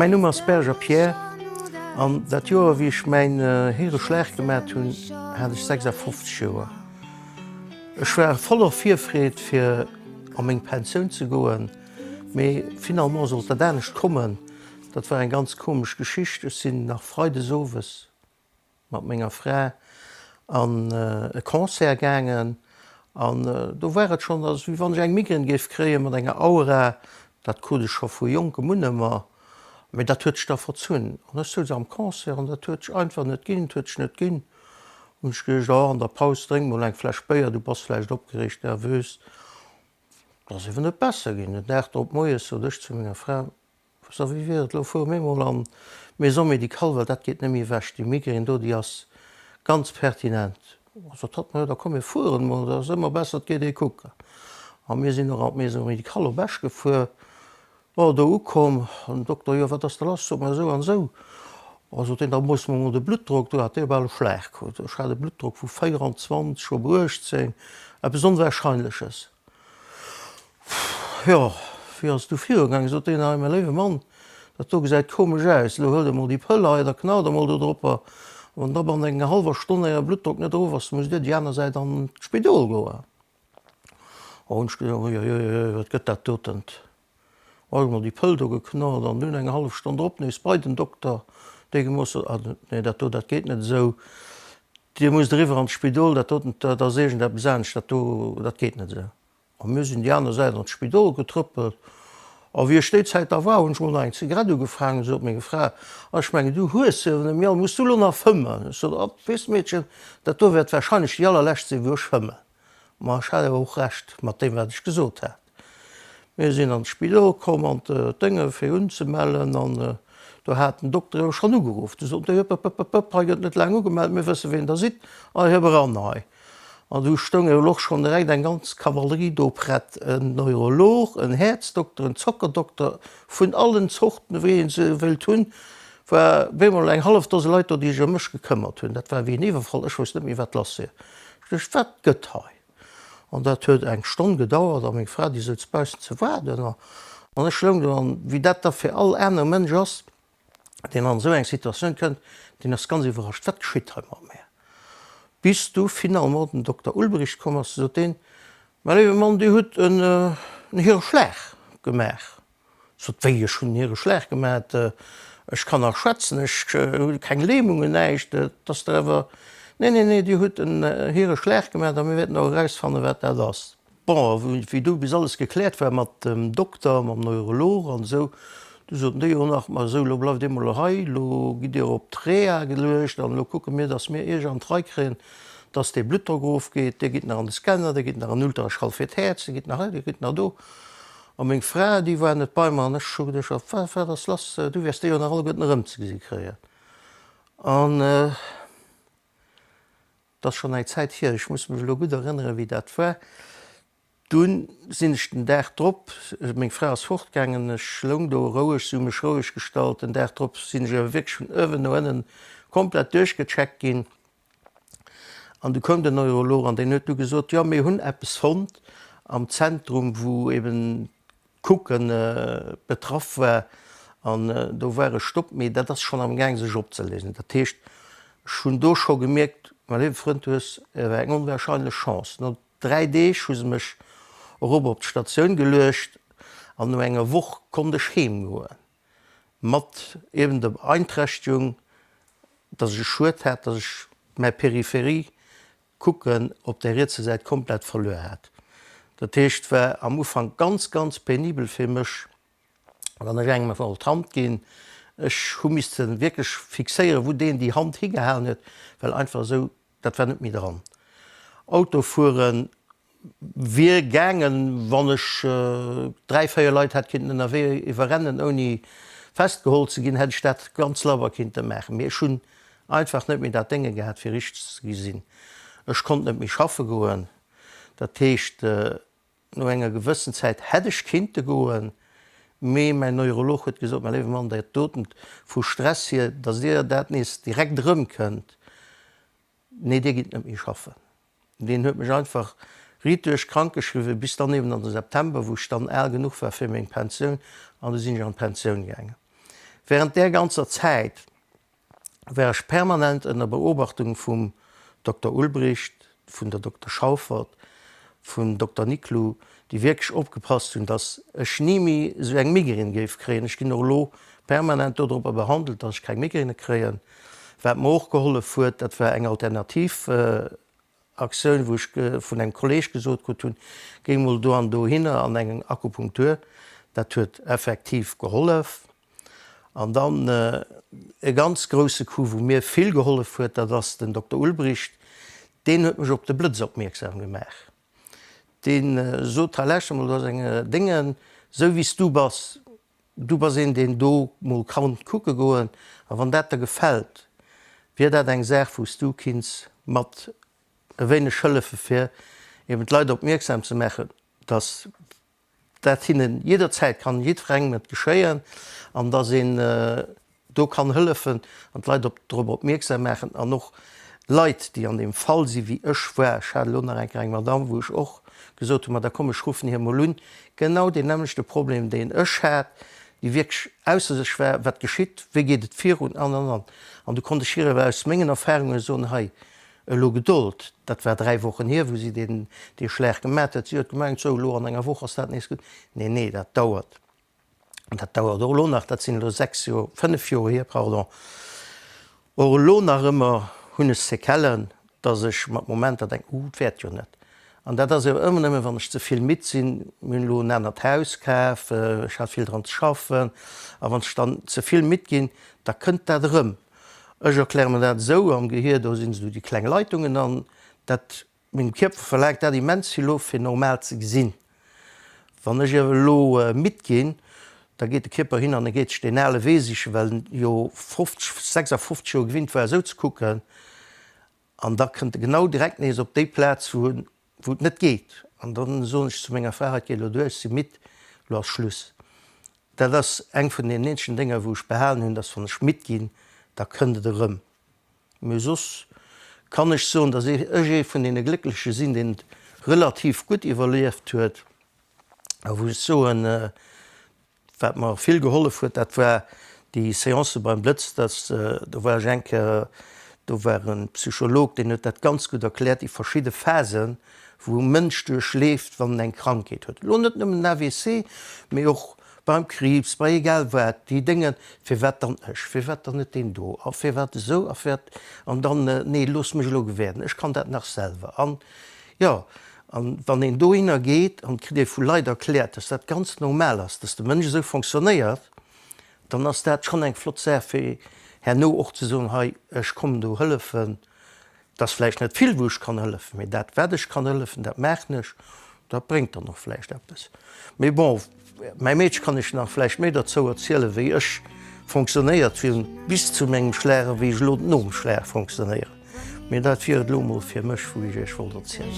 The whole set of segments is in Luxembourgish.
Mäin Numm ass Berger Pierre an dat Joer wéi ech mäin Hireschlag gemat hunn, hat ech 56 Joer. Ech war voller Virfreed fir a meng Pensioun ze goen, mee finalement sollt dat anescht kommen. Dat war eng ganz komesch Geschicht. Ech sinn nach freides owes mat menger Fra an e Concert gaangen an do war et schonn, wéi wann ech eng Migraine géif kréien mat enger Aura. Dat krut ech scho vu jonkem un ëmmer, mee dat huet sech da verzunn. An ech souz am Concert an dat huet sech einfach net ginn, et huet sech net ginn. Hunn ech geduecht, oh an der Paus drénk mol eng Fläsch Béier, du bass vläicht opgereegt, nervös. Et ass ewer net besser ginn. Den Dag drop moies sot ech zu menger Fra, So, wéi wier et, elo fuere mir mol an d'Maison médicale, well dat geet net méi ewech, déi Migraine do, déi ass ganz pertinent. Sot hatt, Ma jo, da komm mir fueren emol, dat ass ëmmer besser, et geet ee kucken. A mir sinn och an d'Maison médicale op Esch gefuer. Bon, do ukomm, den Dokter, Jo, wat ass da lass? Sot mer, esou an esou. A sot deen, Da moosse mer mol de Bluttdrock. Do hat dee bal e Schlag krut. Ech hat e Bluttdrock vu 24 op 18, eppes Onwahrscheinleches. Jo, wéi ass et du virugaangen? Sot deen, Hei, mäi léiwe Mann, dat do gesäit komesch aus. Elo huelt emol déi Pëll hei, da knallt emol do dropper. A wann da bannent enger hallwer Stonn äre Bluttdrock net erof ass, da musst Dir déi aner Säit an d'Spidol goen. Oh, hunn ech gesot, uiuiui, wat gëtt dat dotent? Hu ech emol déi Pëll do geknallt an dunn eng hallef Stonn drop nees bei den Dokter, dee gemooss huet, Ah, nee, dat do, dat geet net esou. Dir musst eriwwer an d'Spidol, dat doten, dat ass iergendeppes anescht, dat do, dat geet net esou. A mir sinn déi aner Säit an d'Spidol getrëppelt. A wéi ech déi Zäit da war, hunn ech mol nach eng Zigarett ugefaangen, sot meng Fra, A ech mengen, du hues se jo net méi all, muss du elo nach fëmmen? Ech sot, A, weess de, Meedchen, dat do wäert warscheinlech déi allerlescht sinn, wou ech fëmmen. Ma ech hat awer och Recht mat deem, wat ech gesot hat. Mir sinn an d'Spidol komm, an d'Dénge fir unzemellen, an do hat den Dokter jo schonn ugeruff. Du sot en, Hëpp, hëpp, hëpp, hëpp, hei gëtt net laang ugemellt, mir wësse ween Der sidd, a hëpp eran hei. An du stoung elo och schonn direkt eng ganz Kavallerie do prett, en Neurolog, en Häerzdokter, en Zockerdokter, vun allen Zorten, wéi ee se wéilt hunn, war bemol eng hallef Dose Leit do, déi sech ëm mech gekëmmert hunn. Dat war wéi en Iwwerfall, ech wousst net méi, wat lass wier. Ech duecht, wat gëtt hei? An dat huet eng Stonn gedauert a meng Fra, déi souz baussen ze waarden an ech loung do. An wéi dat da fir all anere Mënsch ass, deen an esou eng Situatioun kënnt, deen ass ganz iwwerrascht, wat geschitt hei mat mär? Bis du finalement den Dokter Ulbricht komm ass, sot deen, Mäi léiwe Mann, Dir hutt en Hireschlag gemaach. Sot, Wéi, ech hunn en Hireschlag gemaach? Ech kann nach schwätzen, ech hu keng Lähmungen, näischt, et ass der awer. Nee, nee, nee, Dir hutt en Hireschlag gemaach a mir wäerten och erausfannen, wat dat ass. Bon, wéi du bis alles gekläert war mat dem Dokter, mam Neurolog an esou, du soten déi och nach, ma esou, elo bleift Dir mol hei, elo gitt Dir op d'Reha geluecht an elo kucke mir, dass mir Iech an d'Rei kréien, dass dee Bluttdrock erofgeet, Dir gitt nach an de Scanner, Dir gitt nach an Ultraschall fir d'Häerz, Dir gitt nach hei, Dir gitt nach do. A meng Fra, déi war net bei mer an ech hu geduecht, wat, wat ass lass, du wäers déi jo nach alleguerten erëmzegesi kréien. An. Et ass schonn eng Zäit hier, ech muss mech elo gutt erënneren, wéi dat war. Dunn sinn ech den Dag drop, meng Fra ass fortgaangen, ech loung do roueg, si hu mech roueg gestallt. Den Dag drop sinn ech awer wierklech vun uewen no ënnen komplett duerchgecheckt ginn. An du koum den Neurolog an deen huet du gesot, jo mir hunn eppes fonnt am Zentrum, wou eben Kucken betraff war an do war e Stopp, mee dat ass schonn am Gaang sech opzeléisen. Dat heescht, ech hunn do scho gemierkt, mäi léiwe Frënd, du hues awer eng onwahrscheinlech Chance. No 3 Deeg hu se mech erop op d'Statioun geluecht an no enger Woch konnt ech heem goen, mat eben der Beeinträchtegung, dass ech e Schued hat, dass ech mäi Peripherie Kucken op der rietser Säit komplett verluer hat. Dat heescht war am Ufank ganz ganz penibel fir mech, wann ech engem wollt d'Hand ginn, ech hu misste wierklech fixéieren wou deen déi Hand higehalen huet, well einfach esou dat war net méi dran. Auto fueren Wier gaangen, wann ech 3, 4 Leit hätt kinnten ënnerwee iwwerrennen ouni festgeholl ze ginn, hätt ech dat ganz labber kinnte maachen. Mee ech hunn einfach net méi dat Dénge gehat fir richteg ze gesinn. Ech konnt net méi schaffe goen. Dat heescht, no enger gewëssen Zäit hätt ech kinnte goen, mee mäin Neurolog huet gesot, Mäi léiwe Mann, dat doten vu Stress hier, datt Dir dat nees direkt erëmkënnt, nee, Dir gitt net méi schaffen. Deen huet mech einfach riit duerch krank geschriwwen, bis dann eben an de September, wou ech dann al genuch war fir meng Pensioun, an du sinn ech an d'Pensioun gaangen. Während där ganzer Zäit war ech permanent ënner Beobachtung vum Dokter Ulbricht, vun der Dokter Schaufert, vum Dokter Niclou, déi wierklech opgepasst hunn, dass ech ni méi esou eng Migraine géif kréien. Ech ginn och elo permanent dodropper behandelt, dass ech keng Migraine kréien. Wat mer och gehollef huet, dat war eng alternativ Aktioun, wou ech vun engem Kolleeg gesot krut hunn, géi mol do an dohinner an eng Akupunktur. Dat huet effektiv gehollef. An dann e ganz grousse Coup, wou mir vill gehollef huet, dat ass den Dokter Ulbricht. Deen huet mech op de Blëtz opmierksam gemaach. Dee sot, Hei lauschter mol, do ass eng Déngen, esou wéi s du bass, du bass een, deen do mol kann kucke goen, a wann dat der gefält, wier dat eng Saach, wou s du kinns mat e wéineg hëllefe fir eben d'Leit opmierksam ze maachen, dass dat hinnen jidderzäit kann jiddwerengem et geschéien an dass een do kann hëllefen an d'Leit op drop opmierksam maachen an och Leit, déi an deem Fall si wéi ech war, ech hat elo nach eng Kéier eng Madame, wou ech och gesot hunn, ma da komm ech ruffen hie mol un, genau deen nämmlechte Problem deen ech hat, déi wierklech ausser sech war, wat geschitt, wéi geet et virun an an an. An du konnt ech hir awer aus mengen Erfahrunge soen, hei elo Gedold, dat war 3 Wochen hier, wou si deen dee Schlag gemat huet, si huet gemengt, sou elo an enger Woch ass dat nees gutt. Nee, nee, dat dauert. An dat dauert och elo nach, dat sinn elo 6 Joer, 5 Joer hier, pardon. Och elo nach ëmmer hunn ech Séquellen, dass ech mat Momenter denken, uh, et wäert jo net. An dat ass awer ëmmer nëmme wann ech ze vill midd sinn. Mir hunn elo en anert Haus kaf, ech hat vill dran ze schaffen, a wann ech dann ze vill midd ginn, da kënnt dat erëm. Ech erkläre mer dat esou am Gehier, do sinn esou déi kleng Leitungen an dat, mengem Kierper verlaangt dat immens vill of fir normal ze gesinn. Wann ech awer elo midd ginn, da geet de Kierper hin an e geet sech deen ale Wee sichen, well en jo 50, 56 Joer gewinnt war esou ze kucken. An da kënnt e genau direkt nees op déi Plaz, wou en, wou et net geet. An da soen ech zu menger Fra, hei, et geet elo duer, ech si midd, elo ass Schluss. Dat ass eng vun deenen eenzegen Dénger, wou ech behalen hunn, dass wann ech midd ginn, da kënnt et erëm. Mee soss kann ech soen, dass ech ee vun deene Gléckleche sinn, deen et relativ gutt iwwerlieft huet a wou ech soen, Wat mer vill gehollef huet, dat war déi Seance beim Blëtz. Dass, do war ech eng Kéier, do war e Psycholog, deen huet dat ganz gutt erkläert, déi verschidde Phasen, wou e Mënsch duerchleeft, wann en eng Krankheet huet. Elo net nëmmen den AVC, mee och beim Kriibs, bei egal wat, déi Déngen, firwat dann ech, firwat dann net deen do, a firwat esou, a firwat, an dann, nee, looss mech elo gewäerden, ech kann dat nach selwer. An, jo, An wann een dohinner geet an et kritt ee vu Leit erkläert, dass dat ganz normal ass, dass de Mënsch esou fonctionnéiert, dann ass dat schonn eng flott Saach, fir herno och ze soen, hei, ech kommen do hëllefen. Et ass vläicht net vill, wou ech kann hëllefen, mee dat, wat ech kann hëllefen, dat maachen ech. Dat bréngt dann och vläicht eppes. Mee bon, mäi Meedche kann ech nach vläicht méi derzou erzielen, wéi ech fonctionnéiert hunn bis zu mengem Schlag a wéi ech elo nom Schlag fonctionnéieren. Mee dat wier et elo mol fir mech, wou ech iech wollt erzielen.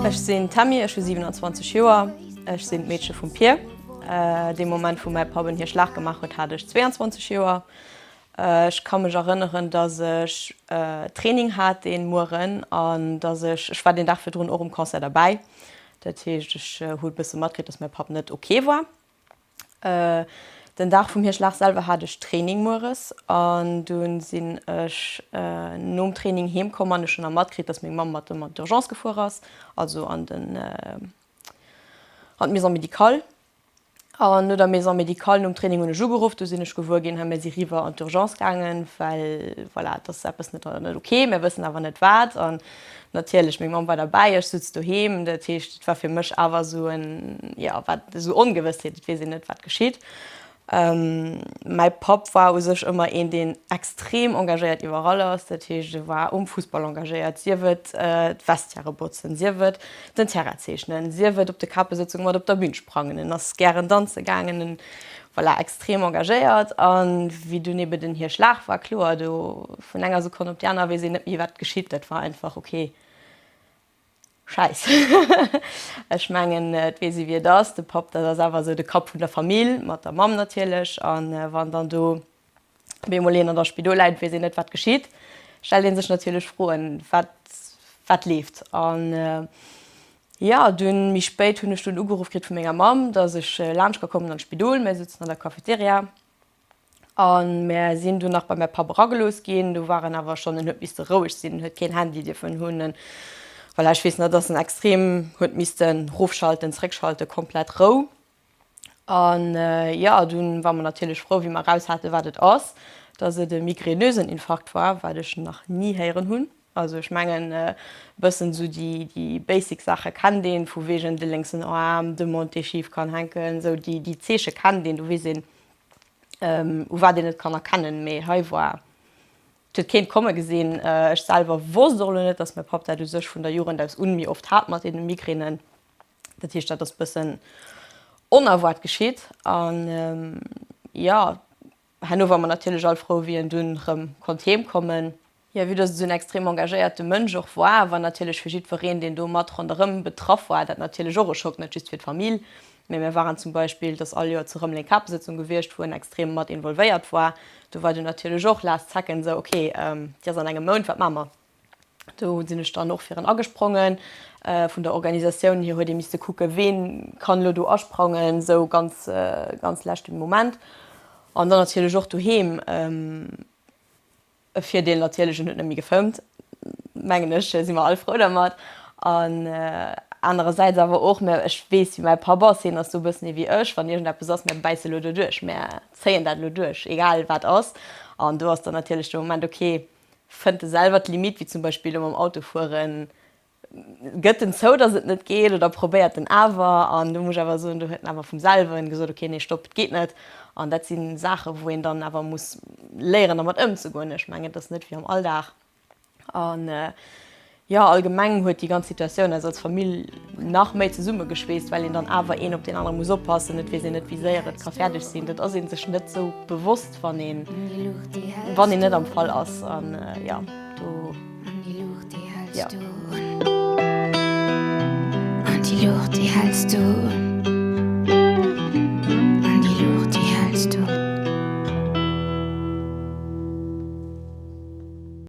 Ech sinn d'Tammy, ech hu 27 Joer, ech sinn d'Meedche vum Pir. Dee Moment wou mäi Papp en Hierschlag gemaach huet, hat ech 22 Joer. Ech ka mech erënneren, dass ech Training hat dee Mueren an dass ech, ech war deen Dag virdrun och um Concert derbäi, dat heescht ech hu e bësse matkritt, dass mäi Papp net ok war. Den Dag vum Hierschlag selwer hat ech Training mueres an dunn sinn ech nom Training heem komm an ech hunn da matkritt, dass meng Mamm mat em an d'Urgence gefuer ass, also an den an d'Maison médicale. An no der Maison médicale, nom Training hunn ech ugeruff, du sinn ech gewuer ginn, hei mir si riwwer an d'Urgence gaangen, well voilà, et ass eppes net net ok, mir wëssen awer net wat. An natierlech, meng Mamm war derbäi, ech sutz doheem, dat heescht, et war fir mech awer esou en, jo, wat esou Ongewëssheet, et weess een net wat geschitt. Mäi Papp war u sech ëmmer een, deen extrem engagéiert iwwerall ass. Dat heescht, e war um Fussball engagéiert, sief et d'Vestiairë botzen, sief et den Terrain zeechnen, sief et op de Kapesëtzunge mat op der Bün sprangen. En ass gären danze gaangen, en, voilà, extrem engagéiert. A wéi dunn ebe den Hierschlag war, kloer, do vun enger Sekonn op déi aner weess een net méi, wat geschitt. Dat war einfach, okay. Schäiss. Ech mengen, et weess ee wéi et ass. De Papp, dat ass awer esou de Kapp vun der Famill, mat der Mamm natierlech. A wann dann do op eemol een an der Spidol läit, weess een net, wat geschitt. stellt ee sech natierlech Froen, wat, wat leeft. An jo, dunn méi spéit hunn ech dunn ugeruff kritt vu menger Mamm, dass ech laanscht ka kommen an d'Spidol. Mir souzen an der Cafeteria a mär sinn dunn nach bei mäi Papp eragelooss ginn. Do war en awer schonn, en huet misste roueg sinn, en huet keen Handy dierfen hunn, en, voilà, ech weess nach, dass en extrem huet missten rofschalten, zréckschalten, komplett Rou. An jo, dunn war mer natierlech frou, wéi mer eraus hate wat et ass, dass et e migränösen Infarkt war, wat ech nach ni héieren hunn. Also ech mengen e bëssen esou déi déi basic Saache kennt een, vu wegen de lénksen Aarm, de Mond dee schif kann hänken, esou déi déi Zeeche kennt een, do weess een u wat een et kann erkennen. Mee hei war, et huet keen komme gesinn. Ech selwer wosst och elo net, dass mäi Papp dat u sech vun der Jugend aus un méi oft hat mat deene Migränen. Dat heescht, dat ass bëssen onerwaart geschitt. An jo, herno ware mer natierlech all frou, wéi en dunn erëm konnt heem kommen. Jo, vue dass et esou en extrem engagéierte Mënsch och war, war natierlech fir jiddwereen, deen do mat ronderëm betraff war, dat natierlech och e Schock, net just fir d'Famill. Mee mir waren zum Beispill, et ass all Joer zu Rëmeleng Kapesëtzung gewiescht, wou en extrem mat involvéiert war. Do war dunn natierlech och last second esou, okay, déi ass an engem Mount, wat maache mer? Do sinn ech dann och fir en agesprongen. Vun der Organisatioun hier huet ee misste kucken, ween kann elo do asprangen, esou ganz, ganz leschte Moment. An dann natierlech och doheem e Virdeel natierlech, en huet net méi gefëmmt, mengen ech, si mer all frou dermat. An anerersäits awer och, mä ech weess, wéi mäi Papp ass, hien ass do e bëssen ee wéi ech, wann iergendeppes ass, mär bäisse elo doduerch, mär zéien dat elo duerch, egal wat ass. An do ass dann natierlech de Moment, okay, Fënnt e selwer d'Limite, wéi zum Beispill elo mam Autofueren, gëtt en zou, datt et net geet oder probéiert en awer? An do muss ech awer soen, do huet en awer vum selwen gesot, okay, nee, stopp, et geet net. An dat si Saachen, wou een dann awer muss léieren dermat ëmzegoen. Ech mengen, et ass net wéi am Alldag. An jo, allgemeng huet déi ganz Situatioun eis als Famill nach méi zesummegeschweesst, well een dann awer een op deen anere muss oppassen. Et weess een net, wéi séier et ka fäerdeg sinn. Dat ass ee sech net sou bewosst, wann een, wann een net am Fall ass. An jo, do, jo.